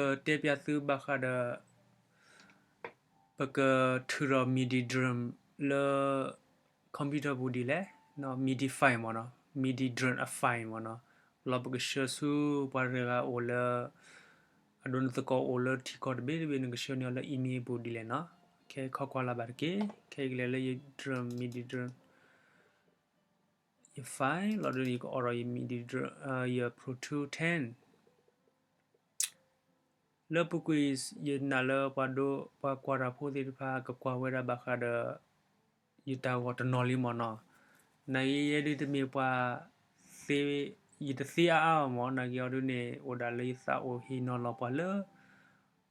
ကတဲပျးသုဘၣ်ဃးဒီး ပကထုးထီၣ် MIDI drum လၢ computer ပူၤဒ်လဲၣ်, MIDI file မ့ၢ်နီၤ, MIDI drum အ file မ့ၢ်နီၤ, လီၤပကဆှၢဆူပှၤတဂၤအိၣ်လၢ အဒိနသကိးအိၣ်လၢထံကီၢ်တဘ့ၣ်တဘ့ၣ် နကဆှၢန့ၢ်အီၤလၢ email ပူၤဒ်လဲၣ်နီၤ. ခဲခီကွၢ်လၢ်ဘၣ်တက့ၢ်. ခဲအံၤကလဲၤလၢယ drum, MIDI drum, ယ file လီၤဒ်န့ၣ် ယကအိးထီၣ်ယ MIDI drum, ယ Pro Tools ten လၢပူၤကွံာ် ယနာ်လၢပှၤဒိ ပှၤကွၢ်တၢ်ဖိသ့ၣ်တဖၣ် ကကွၢ်ဝဲဒၣ်ဘၣ်ဃးဒီး ယတၢ်ဂီၤတနီၤလံမ့ၢ်နီၤ. နာ်က့ယဲဒၣ်တမ့ၢ်ပှၤ သ့, ယတသ့အါအါဘၣ်မ့ၢ်, နာ်က့အီၤဒ်န့ၣ် အိၣ်ဒၣ်လၢယသးအိၣ်ဟ့ၣ်နီၤလီၤပှၤလၢ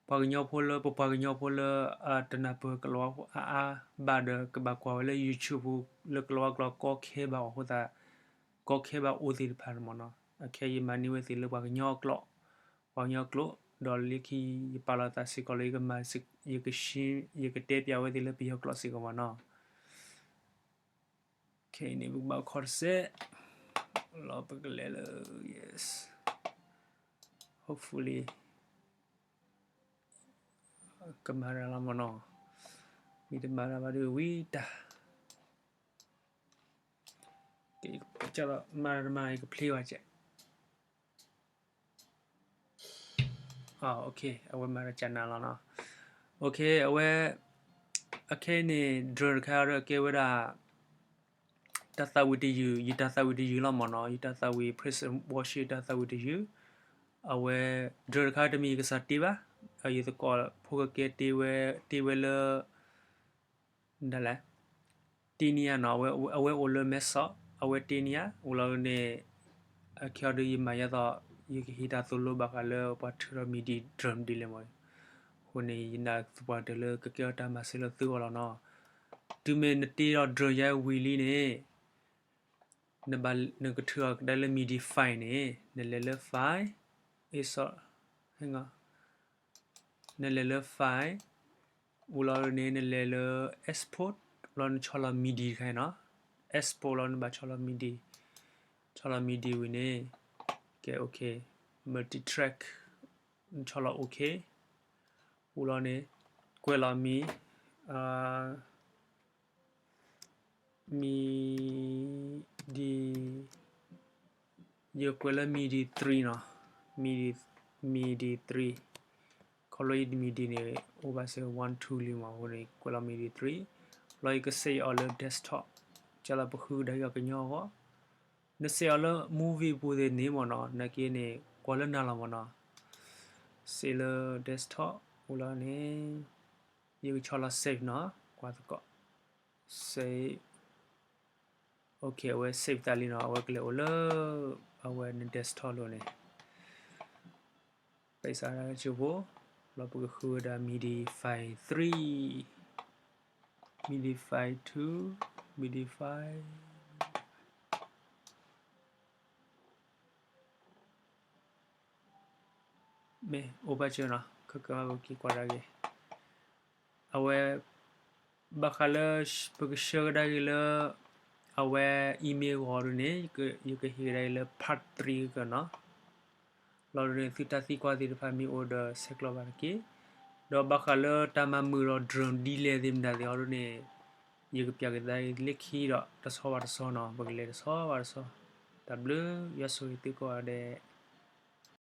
ပှၤကညီဖိလၢ ပပှၤကညီဖိလၢ တနၢ်ပၢၢ်ကလၤဝါအါအါဘၣ်ဒီး ကဘၣ်ကွၢ်ဝဲလၢ YouTube ပူၤ လၢကလၤဝါကျိာ်ကီခဲဘၣ်အီၤအဃိသတး ကီခဲဘၣ်အိၣ်သ့ၣ်တဖၣ်န့ၣ်မ့ၢ်နီၤ. အခဲအံၤယမၤန့ၢ်ဝဲသ့ၣ်လၢပှၤကညီအကျိာ်, ပှၤကညီကျိာ်, ဒီးလၢခံယပာ်လီၤသးစ့ၢ်ကီးလၢ ယကမၤ, ယကတဲပျးဝဲသ့ၣ်လၢပယီၤကျိာ်စ့ၢ်ကီးမ့ၢ်နီၤ. ခဲအံၤန့ၣ် ပကဘၣ်ခီတစဲး, လီၤပကလဲၤလၢ yes, hopefully ကမၤတၢ်လီၤမ့ၢ်နီၤ. မ့ၢ်တမၤတၢ်ဘၣ်ဒီးဝံၤတၢ်, ကမၤတမၤ ယကဖျ့ဘၣ်ကဲး. အဝဲမၤတၢ်ကနၤလီၤနီၤ. အဝဲ အခဲအံၤန့ၣ် drum တခါဒီးကဲဝဲဒၣ် တၢ်သးဝံၣ်တယုၢ်, ယတၢ်သးဝံၣ်တယုၢ်လီၤမ့ၢ်နီၤ, ယတၢ်သးဝံၣ် praise and worship တၢ်သးဝံၣ်တယုၢ်. အဝဲ drum တခါတမ့ၢ်ယကစၢ်တ့ဘၣ်, ယသကိးဖိကကဲတ့ဝဲ, တ့ဝဲလၢ ဒ်လဲၣ်, တ့န့ၢ်ဧါနီၤ, အဝဲအိၣ်လၢမဲဆီး, အဝဲတ့န့ၢ်ဧါ, အိၣ်လီၤန့ၣ်, အခဲအံၤဒီးယမၤယသး, ယကဟ့ၣ်တၢ်သိၣ်လိဘၣ်ဃးလၢပှၤထုးထီၣ် MIDI drum ဒ်လဲၣ်မ့ၢ်, အဃိန့ၣ် ယနာ်သပှၢ်တၢၢ်လၢကကဲထီၣ်တၢ်မၤစၢၤလၢသုဂီၢ်လီၤနီၤ. တုၤမ့ၢ်နတ့ဒီး drum ယါဝံၤလံန့ၣ် နကထုးထီၣ်ကဒါလၢ MIDI file န့ၣ် နလဲၤလၢ file, အ့ နလဲၤလၢ file, အိၣ်လီၤန့ၣ် နလဲၤလၢ export, အိၣ်လီၤနဆီၣ်လီၤ MIDI တခါနီၤ, export လီၤနဘၣ်ဆီၣ်လီၤ MIDI, ဆီၣ်လီၤ MIDI ဝံၤန့ၣ်, ကဲ OK, multi track, နဆီၣ်လီၤ OK, အိၣ်လီၤန့ၣ်, ကွဲးလီၤ MI, MIDI, ယကွဲးလၢ MIDI three နီၤ, MIDI, MIDI three, ခီဖျိ MIDI န့ၣ် အိၣ်ဘၣ်စ့ၢ် one two လံမ့ၢ်, အဃိန့ၣ် ကွဲးလီၤ MIDI three, လီၤယက save အီၤလၢ desktop, ကလီၤပဃုကဒါက့ၤအီၤကညီအဂီၢ်, န save အီၤလၢ movie ပူၤသ့ၣ်န့ၣ်မ့ၢ်နီၤ, နာ်က့န့ၣ် ကွၢ်လၢနၤလီၤမ့ၢ်နီၤ, save လၢ desktop အိၣ်လီၤန့ၣ်, ယကဆီၣ်လီၤ save နီၤ, ကွၢ်သကိး, save, OK, အဝဲ save သးလံနီၤ, အဝဲကလဲၤအိၣ်လၢ အဝဲန desktop လိၤန့ၣ် ပစးဒၣ်ကၠိဖိ, လီၤပကဃုဝဲဒၣ် MIDI file three, MIDI file two, MIDI file, မ့ၢ်အိၣ်ဘၣ်စၢၤနီၤ, ခဲကဘၣ်ပက့ၤကွၢ်ဒၣ်က့ၤ, အဝဲ ဘၣ်ဃးလၢ ပကဆှၢကဒါက့ၤလၢ အဝဲ email ဂီၤဒ်န့ၣ်, ယကဟ့ၣ်ကဒါက့ၤလၢ part three ကနီၤ, လီၤဒ်န့ၣ် သုတၢ်သံကွၢ်သ့ၣ်တဖၣ်မ့ၢ်အိၣ်ဒီးဆဲးကျိးဘၣ်တက့ၢ်, ဒီးဘၣ်ဃးလၢတၢ်မၤမုာ်ဒီး drum ဒ်လဲၣ်သ့ၣ်မတၤသ့ၣ်အီၤဒ်န့ၣ်, ယကပျးက့ၤသးလၢခံဒီး တဆီဘၣ်တဆီနီၤ, ပကလဲၤတဆီဘၣ်တဆီ, တၢ်ဘျုး, ယွၤဆိၣ်ဂ့ၤသုကိးဂၤဒဲး.